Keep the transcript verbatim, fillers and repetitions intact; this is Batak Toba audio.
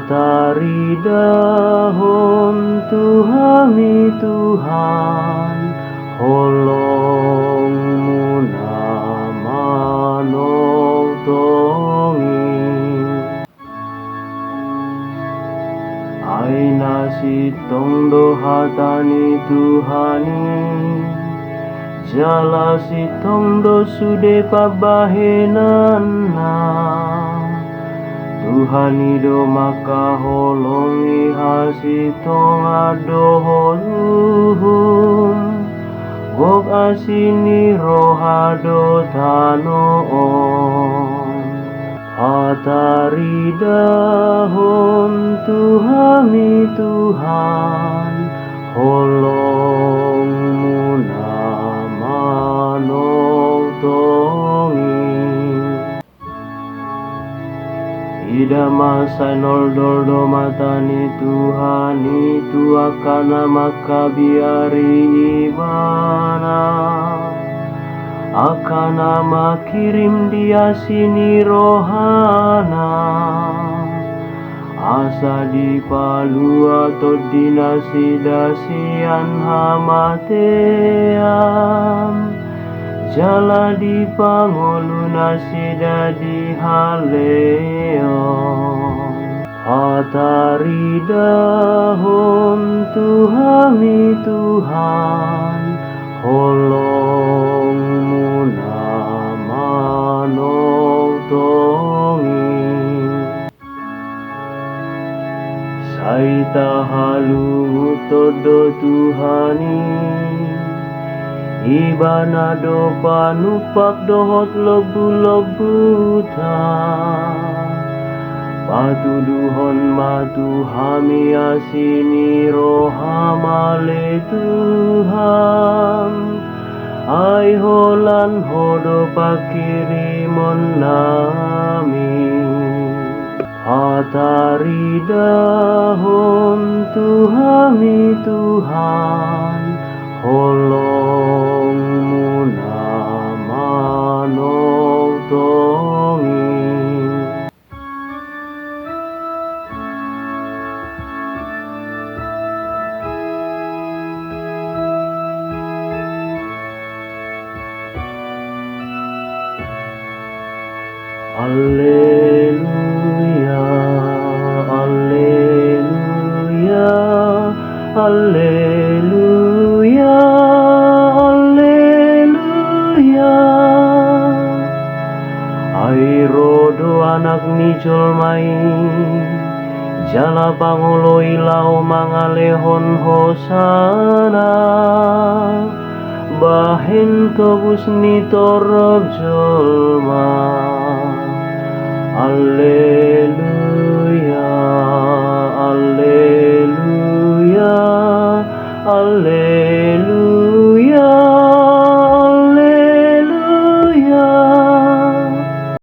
Taridahon tu hami Tuhan, holongMu na manongtong i. Ai na sintong do hata ni Tuhan i, jala sintong do sude pambahenanna. Tuhan i do mangkaholongi hasintongan dohot uhum, gok asi ni roha do tano on. Pataridahon tu hami Tuhan, holongMu na manongtong i. Ida ma sai noldol do mata ni Tuhan i tu angka na mangkabiari Ibana, angka na mangkirim di asi ni rohana, asa dipalua tondinasida sian hamatean, jala dipangolu nasida di haleon. Pataridahon tu hami Tuhan, holongMu na manongtong i. Sai tahalungunhon do Tuhan i, Ibana do panumpak dohot lombulombuta. Patuduhon ma tu hami asi ni rohaM ale Tuhan, ai holan Ho do pangkirimonnami. Pataridahon tu hami Tuhan, holongMu na manongtong i. Alleluia, alleluia, alleluia, alleluia. Ai ro do Anak ni jolma i, jala pangoloi laho mangalehon hosana, bahen tobus ni torop jolma. Alleluia.